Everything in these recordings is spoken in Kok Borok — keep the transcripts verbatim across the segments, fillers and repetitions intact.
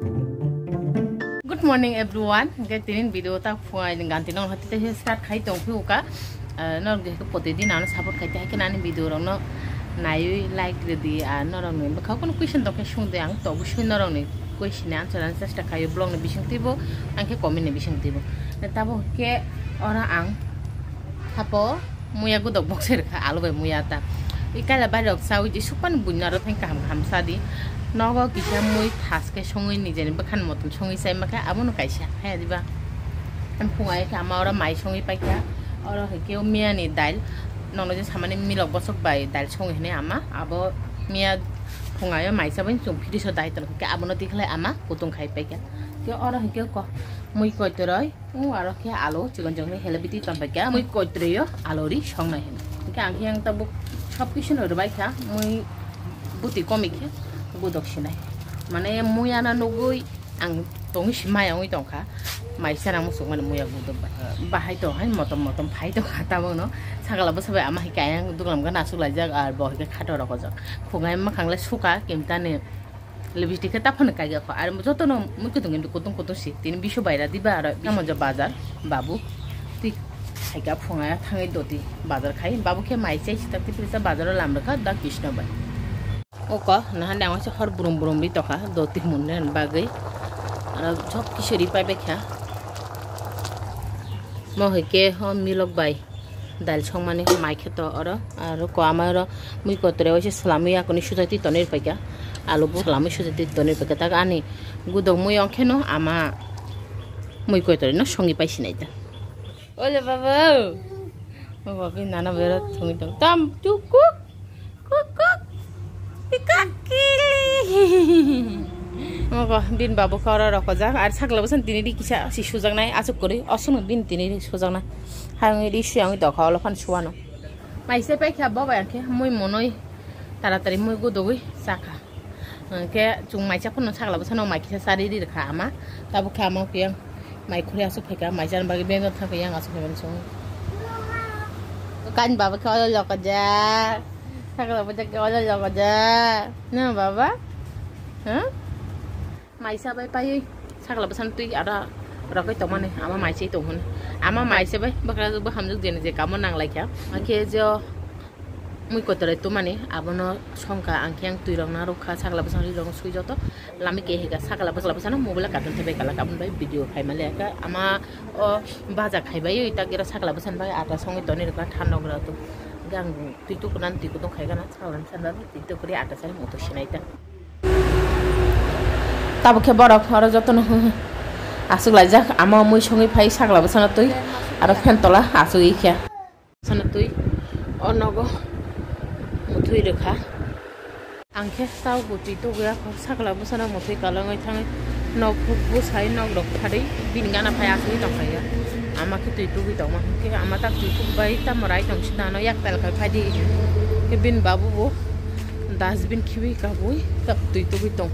Good morning everyone. Hingke tinin video ta phungai ni ganti nong hati te start khai tong phi uka. Ah, nor ge ke poti din ano support khai te hai ke nani video rong no nai like re di, ah, norong ni bwkha kono question tong khe sung de ang to bu sui norong ni question ni answer ang chesta khai vlog ni bising tibo ang khe comment ni bising tibo. Tabo ke ora ang hapo. Muya gudok bokse rwkha alo bai muya ta. I kaila bai rok sawi di supan buina ro thang kaham kaham sadi. Nogo kisa mui thas khe songwi nijeni bwkhan motom songwi sai makha abono kaisa haya diba. Ang phungai khe ama oro mai songwi paikha. Oro hwnkhe o miya ni dail. Nono je samani milok bosok bai dail songwi hwnwi ama abo miya phungai o mai chabai chwng fridge o dai tono hwnkhe abono tikhlai ama kutung khai paikha. Khe oro hwnkhe ko mui koi toroi. O aro khe alo chikon chikon khe helebiti tongpai kha. Mui koitroi o alo ri songnai hino. Hingke ang khe ang tabuk sob kisu no rwbai kha. Mui buti komi khe budok sinai. Mane mui ana nugui ang tongwi si maya wngwi tongkha. Mai chana muchung mani muya budok bai. Bahai tong hai motom motom phai tongkha tabuk no. Sakala bwsa bai ama hai khe ayang duglam gana asuk laijak ar bo hai khe khato rok ojak. Khungai makhang le suka kimtani. Lipstick khe taphano kaiga kho. Ar jotono mui kutung kutung kutung si. Tini bisu baira diba aro tamo jo bazar babu. Twi khaika phunga thangwi doti bazar khai. Babu khe mai chai sita twi prisa bazar o lam rwkha da Krishna bai. Oko nahan dang se hor brum brum ri tokha doti munne bagwi. Aro jok kisori pai bai kha. Mo hai khe ho milok bai. Dal songmani mai khe to oro, aro ko ama oro mui kotre waisa swlamwi akoni sujati tonwi rwpaikha. Alu bo swlamwi sujati tonwi rwpaikha. Tak ani gudok mui ongkheno ama mui kotre no songwi paisinai ta. Ole baba. O baba nana bero thungwi tong. Tam chukuk. Kuk, kuk. Pikak, kili. Ogo, bin babu khe oro rokojak. Ar sakla bwsano tini di kisa si sujaknai, aswk kwrwi. Oswkno bin tini di sujaknai. Hayungni di suyangwi tokha, olo phano suwano. Mai se paikha bo bai ang khe, mui monoi, taratari mui gudugwi chakha. Hwnkhe chwng mai cha phano sakla bwsano mai kisa chari ri rwkha ama. Tabuk khe ama khe yang mai khuri aswk phaikha, mai chana bagwi beng thang khe yang aswk phaimani chwng. Kain baba khe olo lokojak. Sakla bwsa khe olo lokojak. Na baba? Ha? Mai cha bai pai sakla bwsano twi ada rokoi tongmani ama mai chai tong hwn. Ama mai cha bai bakra bo hamjak jeni je kamo nang lai kha. Akhe jo mui kotorai tumani abono songkha, ang khe ang twi rok na rwkha, sakla bwsano ri rok sui joto lami kehika sakla bwsla bwsano mobile katon thebai kala kabun bai video khai mali ka ama o baja khai bai tak ira sakla bwsano bai ata songwi toni rwkha than rok rw tu gang twi tu kunan twi kutung khai gana sakla bwsano bai twi tu kuri ata sari moto sinai ta. Tabuk khe borok oro jotono aswk laijak ama mui songwi phai sakla bwsano twi aro phen tola aswk ikha. Sana twi o nogo muthwi rwkha. Ang khe tau bo twi tugwi sakla bwsano muthwi kalangwi thangwi nok bwsai nok rok phatwi bini gana phai aswk tongkha ya. Ama khe twi tugwi tongma hwnkhe ama tak twi tugbai tamo rai tong sida ano yak tal khai phaidi. Khe bini babu bo dustbin khibi kabui tak twi tugwi tong.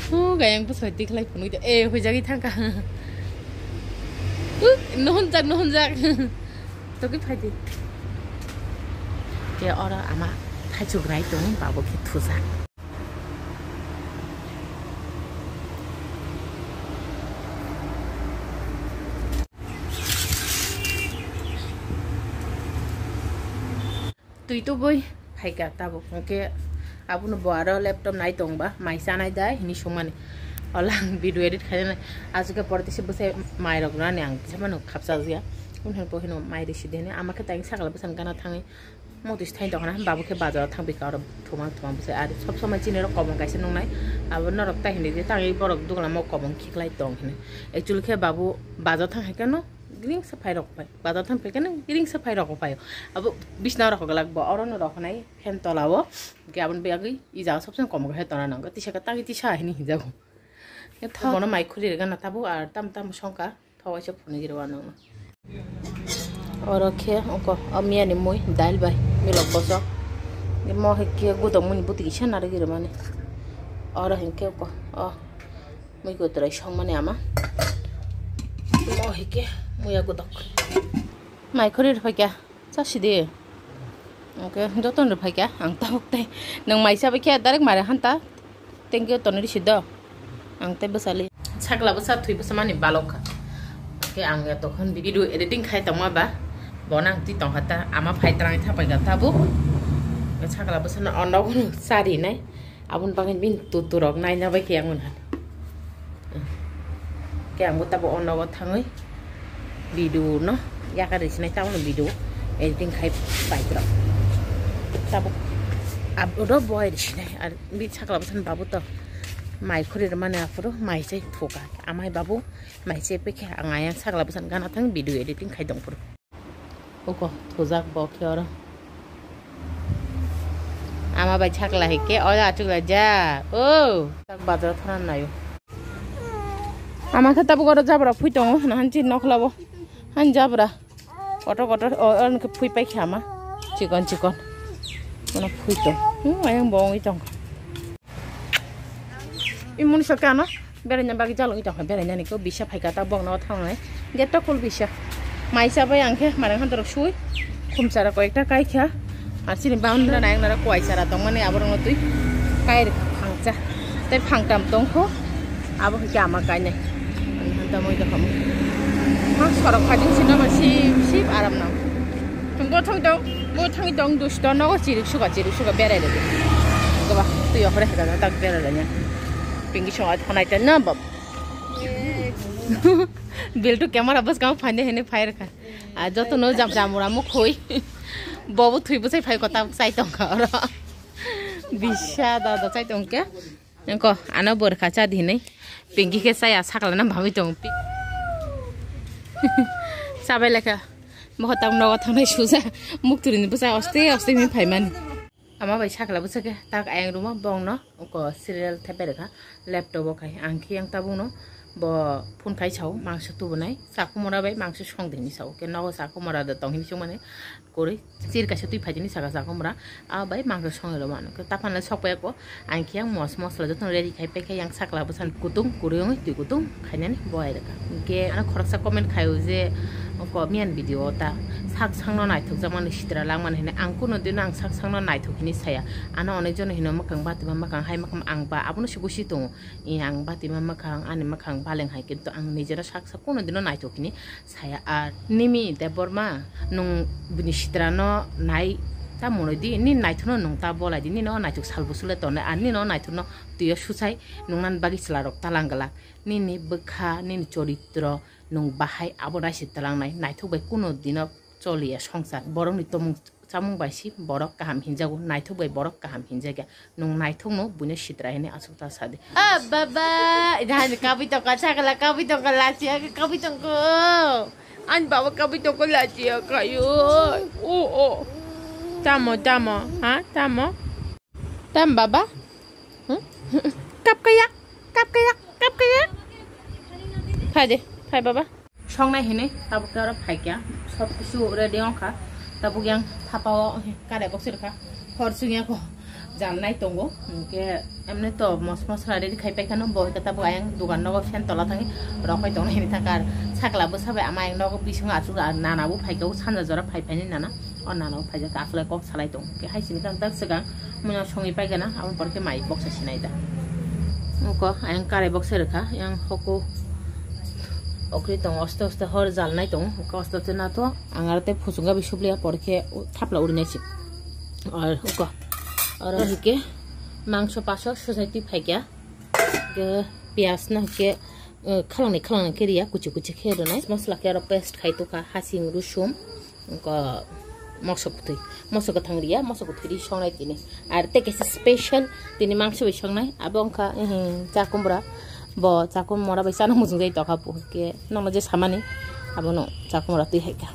Hu gayang bwsai tikhlai phunui de e huijagwi thangkha. Uk, nuhunjak, nuhunjak. Togwi phaidi. Ke oro ama thaichuk rai tong, babo khe thujak. Twi tubui phaikha tabuk, hwnkhe abono bo aro laptop nai tongba, mai chanai da hini sungmani. Ola ang video edit khainani, aswk khe pore tisa bwsai mai rok rani ang kisa mano khapchajya. Wngkhe bo hino mai risi de hini, ama khe tang sakla bwsani gana thangwi motwi se thang tongkha na, babu khe bazaro thangpikha oro thumang thumang bwsai ari sob somai chini rok kobong kaisa nungnai. Abo norok tai hini je tangwi borok duglam o kobong khiklai tong hini. Actually khe babu bazar thang hai khe no gring se phai rok pai. Bazar thang phaikhe nang gring se phai rok phai. Abo bisna rok glak bo oro no rok nai fan tola o. Hwnkhe aboni bagwi i jaga sob se kom khe tona nango. Tisa ka tagi tisa hini hinjago. Tha bono mai khuli rega na tabuk ar tam tam songka. Tha waisa phunui giri wa nang. Oro khe oko o miya ni mui dal bai milok bosok. Mo hai khe gudok muni buti kisa nari giri mani. Oro hinkhe oko o. Mui kotrai songmani ama. Mo hike muya godok. Mai khori rwphaikha, chasidi. Oke, joton rwphaikha, ang tabuk tei. Nwng mai chabaikhe direct mare hanta. Thank you, tonwi risi do. Ang tei bwsali. Sakla bwsa thwi bwsa mani balok kha. Khe ang ya tokhon video editing khai tongma ba. Bo nang twi tongkha ta. Ama phai trang thapai kha tabuk. Sakla bwsa no ondo sari nai. Aboni bagwi bini tuturok naina bai khe ang mwnha. Khe ang bo tabo onogo thangwi video no yakar risinai, tamo no video editing khai pai bro. Tabo upload o boy risinai, ar bi sakla bwsani babu to mai khuri rwmani aphuru mai chai thuka. Amai babu mai chai pekhe ang ayang sakla bwsani gana thang video editing khai tong phuru. Uko thujak bo khe oro. Ama bai chakla hai khe oya achukla ja. O. Tak bazar thana nayo. Ama khe tabuk oro jabra phui tongo, na hanchi nokla bo. Han jabra. Kotor kotor, o, o, khe phui pai khe ama. Chikon chikon. Mana phui tong. Hmm, ayang bo ongwi tong. Imoni soke ano beraina bagwi jalogwi tongkha, berainani khe bisa phaikha ta bokno thangnai gate to khul bisa. Mai chabai ang khe marang hantorok sui khumchara koyekta kaikha. Ar chini boundary nayang nara kwai chara tongmani aborokno twi kai rwkha phangcha tei phangtam tongkho abo hai khe ama kainai. Ani hanta moi dokhamo ma sorok phajing sino ma sip sip aram nang. Bo thang tong, bo thang tong dusto nogo chirik suka chirik suka berai rwdi. Goba twi okre heda tak berai rwnya. Pingi songa thanai ta na bab. Biltu camera bwskang phaine hene phai rwkha. A joto no jam jamura mukhoi. Bobo thwi bwsai phai kota chai tongkha oro. Bisa da da chai tongkha. Engko ano borkha cha dinai. Pingi khe chaya sakla na bhamwi tong. Chabai lekha. Moho tak nogo thangnai suja. Mukturi ni bwsa oste oste mi phaimani. Ama bai sakla bwsa khe tak ayang ruma bongno ko serial thepai rwkha laptop o khai ang khe yang tabukno bo phone khai sao mangso tubunai chakhumora bai mangso songdini sao khe nogo chakhumora da tong hini chukmani kwrwi chir kaisa twi phaidini saka chakhumora a bai mangso songwi rwmano khe taphane sokpaiya ko ang khe yang mos mosla jotono ready khai paikha yang sakla bwsani kutung kwrwi wngwi twi kutung khainani bo ai rwkha. Hingke ano khoroksa comment khaio je, "Oko miyan video o ta sak sakno naithokjakmani sitra langmani," hinwi. Ang kuno dino ang sak sakno naithok hinwi saya. Ano onek jono hino mwkhang batima mwkhang hai mwkhang ang ba abono se busi tongo. I ang batima mwkhang ani mwkhang baleng hai kintu ang nijera sak sak kuno dino naithok hinwi saya. Ar nimi Debbarma nwng bini sitrano nai ta monoi di, nini naithokno nwng ta bolai di, nini o naithok sal busu le tongnai, ar nini o naithokno twi o suchai nungna bagwi chwla rok talang glak. Nini bwkha, nini choritro, nwng bahai abo naisi twlangnai. Naithok bai kuno dino choliya songchar. Borokni tomung chamung bai si borok kaham hinjago, naithok bai borok kaham hinjakya. Nwng naithokno buino sitra hinwi aswk ta sadi. Ah, baba, jahani kabui tongkha, sakala kabui tongkha, lachiya kabui tongkha. Ani baba kabui tongkha, lachiya kayo. O, o. Tamo, tamo, ha, tamo. Tam baba? Hmm? Kap kaya, kap kaya, kap kaya. Phai de, phai baba. Songnai hinwi tabuk khe oro phaikya. Sob kisu ready wngkha. Tabuk yang thapao kare box rwkha. Hor chwngya ko jalnai tongo. Hwnkhe emni to mos mosla ready khai paikhano bo hwnkhe tabuk ayang dugan nogo fan tola thangwi rokoi tongnai hinwi thangkha. Sakla bwsa bai ama ayang nogo bising achuk nana bo phaikha o sanja jora phai phaini nana. O nana bo phaijak akhwlai kok salai tong. Khe hai sini kang tak swkang. Muna songwi paigana, abo porkhe mai boksa sinai da. Oko, ayang karai boksa rwkha, yang hoko. Okri tong, oste oste hor jalnai tong, oko oste oste na to, ang aro tei phuchunga bi subliya porkhe thapla urinai si. Ar oko, aro hike, mangso paso society phaikya, ke piyas na hike, eh, khalangni khalangni khe riya, kuchi kuchi khe rwnai. Masla khe aro paste khai tukha, hasing, rusum. Wngkha mokso kwthwi, mokso kwthang riya, mokso kwthwi ri songnai tini. Ar tei kaisa special tini mangso bai songnai, abo wngkha, ehe, chakumbra. Bo chakumbra bai chana muchung jai tokha, bo hwnkhe nono je samani, abono chakumbra twi hai kha.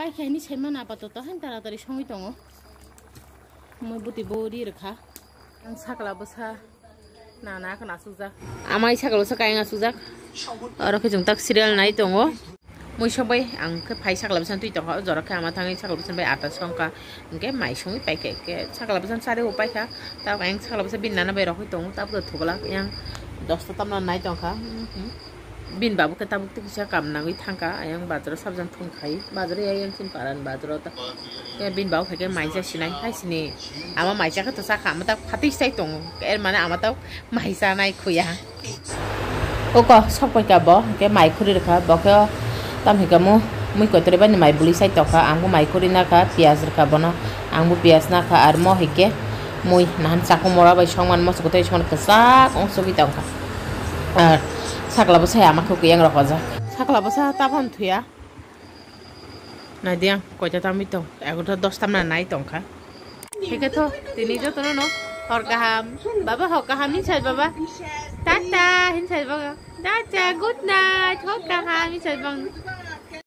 Ai khe ni sema na pa to to han tara tari songwi tongo. Moi buti bo ri rwkha. Ang sakla bwsa na na khna sujak. Amai sakla bwsa kayang sujak. Oro khe chwng tak serial nai tongo. Moi sobai ang khe phai sakla bwsa twi tongkha. O jora khe ama thangwi sakla bwsa bai ata songkha. Hingke mai songwi paikha. Hingke sakla bwsa sari o paikha. Tabuk ang sakla bwsa bini nana bai rokwi tongo. Tabuk thugulak yang dosta tamna nai tongkha. Mhm. Bini babu khe tabuk tei kisa kam nangwi thangkha, ayang bazaro sabjang thung khai, bazaro ya yang chini paran bazaro ta. Ya bini babu khe maisa sinai, hai sini ama maisa khe to sakha, ama ta phatwi sai tongo, er mane ama ta maisa nai khuya. Oko sok pai ka bo, ke mai khuri rwkha, bo khe tam hika mu mui kotori bani mai buli sai tokha, ang bo mai khuri nakha, piyaj rwkha bono, ang bo piyaj nakha, ar mo hike mui nahan chakung mora bai songman moso kotori songman kwchak ong sogwi tongkha. Ar sakla bwsa ya ama khe kuyang rok ojak. Sakla bwsa tabon thuya. Nai diang koita tamwi tong. Egaroh ta dos tamna nai tongkha. Heke tho tini jotono no hor kaham. Baba hor kaham hinsai baba. Tata hinsai baba. Tata good night. Hor kaham hinsai bang.